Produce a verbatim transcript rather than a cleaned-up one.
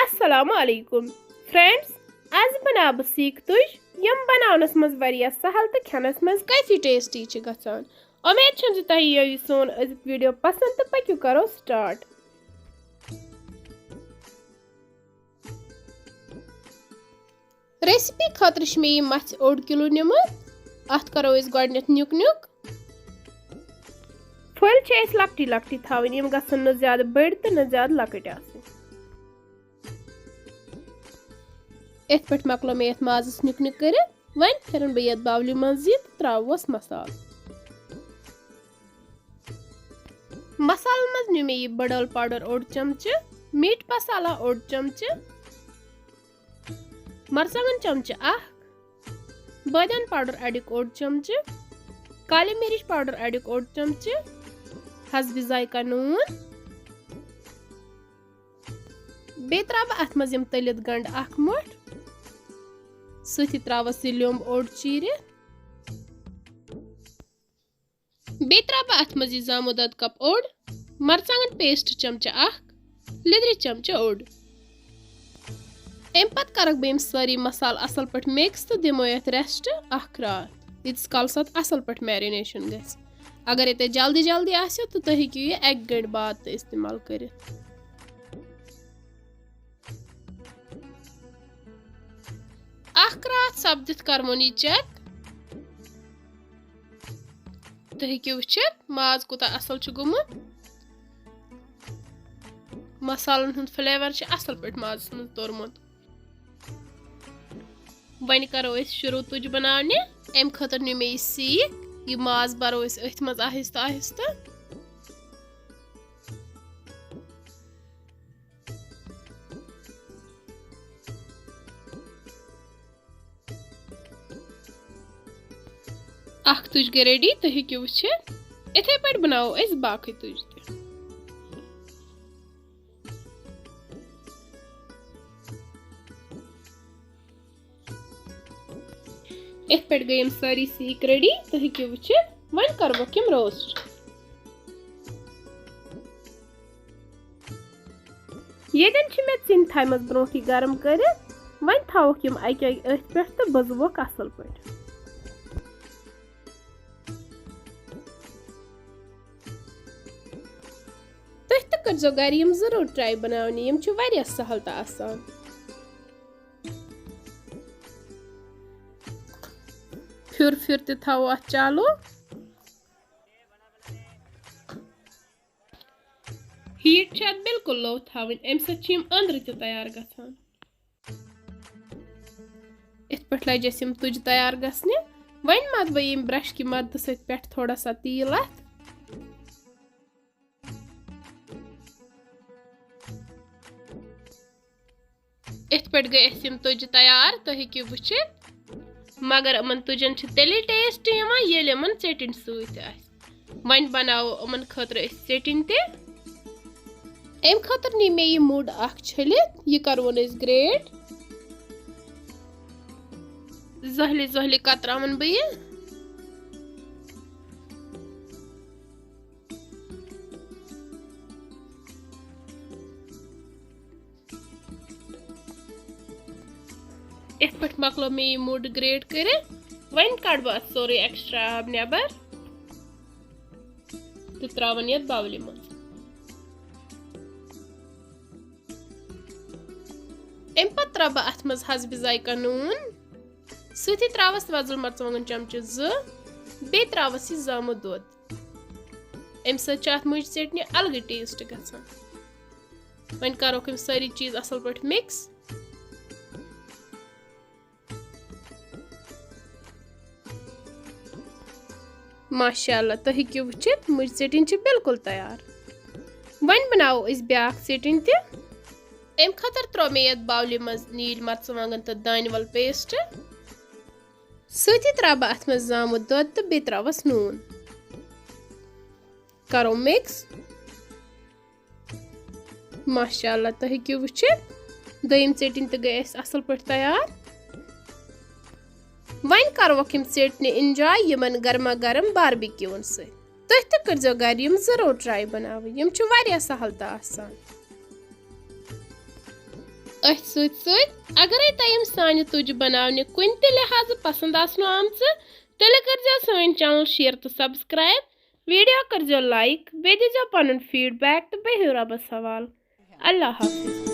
السلام علیکم فرینڈز، از بناو بہٕ سیٖکھ تُج، یِم بناونس منٛز واریاہ سہل تہٕ کھٮ۪نس منٛز کٲفی ٹیسٹی چھِ گژھان۔ امید چھم زِ تۄہہِ یِیو یہِ سون أزیُک ویڈیو پسند تہٕ پٔکِو کرو سٹارٹ۔ ریسپی خٲطرٕ چھِ مےٚ یہِ مَژھِ اوٚڑ کِلوٗ نیُمُت۔ اَتھ کَرو أسۍ گۄڈٕنٮ۪تھ نیُک نیُک۔ پھٔلۍ چھِ اَسہِ لۄکٹی لۄکٹی تھاوٕنۍ، یِم گژھن نہٕ زیادٕ بٔڑۍ تہٕ نہٕ زیادٕ لۄکٕٹۍ آسٕنۍ۔ یِتھ پٲٹھۍ مۄکلو مےٚ یَتھ مازَس نیُک نیُک کٔرِتھ۔ وۄنۍ پھِرَن بہٕ یَتھ باولہِ منٛز یہِ تہٕ ترٛاووس مصالہٕ۔ مصالن منٛز نیوٗ مےٚ یہِ بٕڈ ٲلہٕ پاوڈر اوٚڑ چمچہٕ، میٖٹ مسالا اوٚڑ چمچہٕ، مرژٕوانٛگن چمچہٕ اکھ، بٲدیان پاوڈر اَڑیُک اوٚڑ چمچہٕ، کالی مرچ پاوڈر اَڑیُک اوٚڑ چمچہٕ، حسبِ ذائقہ نوٗن۔ بیٚیہِ ترٛاوٕ بہٕ اَتھ منٛز یِم تٔلِتھ گنٛڈٕ اکھ مُٹھ، سۭتی ترٛاوَس یہِ لیوٚمب اوٚڑ چیٖرِتھ۔ بیٚیہِ ترٛاوٕ بہٕ اَتھ منٛز یہِ زامُت دۄد کپ اوٚڑ، مرژٕوانٛگن پیسٹ چمچہٕ اکھ، لیٚدرِ چمچہٕ اوٚڑ۔ اَمہِ پتہٕ کرکھ بہٕ یِم سٲری مسالہٕ اَصٕل پٲٹھۍ mix تہٕ دِمو یَتھ rest اکھ راتھ، ییٖتِس کالس اَتھ اَصٕل پٲٹھۍ marination گژھِ۔ اگر یہِ تۄہہِ جلدی جلدی آسیو تہٕ تُہۍ ہیٚکِو یہِ اَکہِ گھنٹہٕ بعد تہِ استعمال کٔرِتھ۔ اکھ راتھ سپدِتھ کرون یہِ check۔ تُہۍ ہیٚکِو وٕچھِتھ ماز کوٗتاہ اَصٕل چھُ گوٚمُت۔ مصالن ہُنٛد flavor چھُ اَصٕل پٲٹھۍ مازَس منٛز توٚرمُت۔ وۄنۍ کرو أسۍ شروٗع تُج بناونہِ۔ اَمہِ خٲطرٕ نیوٗ مےٚ یہِ سیٖکھ۔ یہِ ماز برو أسۍ أتھۍ منٛز آہستہٕ آہستہٕ۔ اکھ تُج گٔے ready، تُہۍ ہیٚکِو وٕچھِتھ۔ یِتھے پٲٹھۍ بناوو أسۍ باقٕے تُج تہِ۔ یِتھ پٲٹھۍ گٔے یِم سٲری سیٖکھ ready، تُہۍ ہیٚکِو وٕچھِتھ۔ وۄنۍ کَرٕ بہٕ یِم roast۔ ییٚتٮ۪ن چھِ مےٚ ژِنہِ تھایمَژٕ برونٛٹھٕے گرم کٔرِتھ۔ وۄنۍ تھاووکھ یِم اَکہِ اَکہِ أتھۍ پٮ۪ٹھ تہٕ بٕزوکھ اَصٕل پٲٹھۍ۔ تُہۍ تہِ کٔرۍزیو گرِ یِم ضروٗر try بناونہِ، یِم چھِ واریاہ سہل تہٕ آسان۔ پھیُر پھیُر تہِ تھاوو اَتھ چالو۔ Heat چھِ اَتھ بِلکُل low تھاوٕنۍ، اَمہِ سۭتۍ چھِ یِم أنٛدرٕ تہِ تیار گژھان۔ یِتھ پٲٹھۍ لَجہِ اَسہِ یِم تُجہِ تیار گژھنہِ۔ وۄنۍ مَتھٕ بہٕ ییٚمہِ brush کہِ مددٕ سۭتۍ پٮ۪ٹھ تھوڑا سا تیٖل اَتھ۔ یِتھ پٲٹھۍ گٔے اَسہِ یِم تُجہِ تیار، تُہۍ ہیٚکِو وٕچھِتھ۔ مگر یِمَن تُجَن چھِ تیٚلے taste یِوان، ییٚلہِ یِمَن ژیٚٹِنۍ سۭتۍ آسہِ۔ وۄنۍ بناوو یِمَن خٲطرٕ أسۍ ژیٚٹِنۍ تہِ۔ اَمہِ خٲطرٕ نی مےٚ یہِ مُڈ اکھ چھٔلِتھ، یہِ کرون أسۍ grate۔ زہلہِ زہلہِ کتراون بہٕ یہِ۔ یِتھ پٲٹھۍ مۄکلو مےٚ یہِ مُڈ grate کٔرِتھ۔ وۄنۍ کڑٕ بہٕ اتھ سورُے extra آب نٮ۪بر تہٕ ترٛاوَن یَتھ باولہِ منٛز۔ اَمہِ پَتہٕ ترٛاوٕ بہٕ اَتھ منٛز حسبِ ذائقہ نوٗن، سۭتی ترٛاوَس وۄزُل مرژٕوانٛگُن چمچہٕ زٕ، بیٚیہِ ترٛاوَس یہِ زامُت دۄد۔ اَمہِ سۭتۍ چھِ اَتھ مُجہِ ژیٹنہِ الگٕے taste گژھان۔ وۄنۍ کَروکھ یِم سٲری چیٖز اَصٕل پٲٹھۍ mix۔ ماشاء اللہ، تُہۍ ہیٚکِو وٕچھِتھ، مُجہِ ژیٚٹِنۍ چھِ بِلکُل تیار۔ وۄنۍ بناوو أسۍ بیٛاکھ ژیٚٹِنۍ تہِ۔ اَمہِ خٲطرٕ ترٛوو مےٚ یَتھ باولہِ منٛز نیٖلۍ مرژٕوانٛگن تہٕ دانہِ وَل paste۔ سۭتی ترٛاوٕ بہٕ اَتھ منٛز زامُت دۄد تہٕ بیٚیہِ ترٛاوَس نوٗن۔ کَرو mix۔ ماشاء اللہ، تُہۍ ہیٚکِو وٕچھِتھ، دوٚیِم ژیٚٹِنۍ تہِ گٔے اَسہِ اَصٕل پٲٹھۍ تیار۔ وۄنۍ کَروکھ یِم ژیٚٹنہِ enjoy یِمَن گرما گرم باربیکیوٗوَن سۭتۍ۔ تُہۍ تہِ کٔرۍزیو گرِ یِم ضروٗر try بناوٕنۍ، یِم چھِ واریاہ سہل تہٕ آسان۔ أتھۍ سۭتۍ سۭتۍ اگرے تۄہہِ یِم سانہِ تُجہِ بناونہِ کُنہِ تہِ لحاظہٕ پسند آسنو آمژٕ، تیٚلہِ کٔرزیو سٲنۍ channel share تہٕ subscribe، video کٔرزیو like، بیٚیہِ دیٖزیو پنُن feedback تہٕ بِہِو رۄبس حوالہٕ۔ اللہ حافظ۔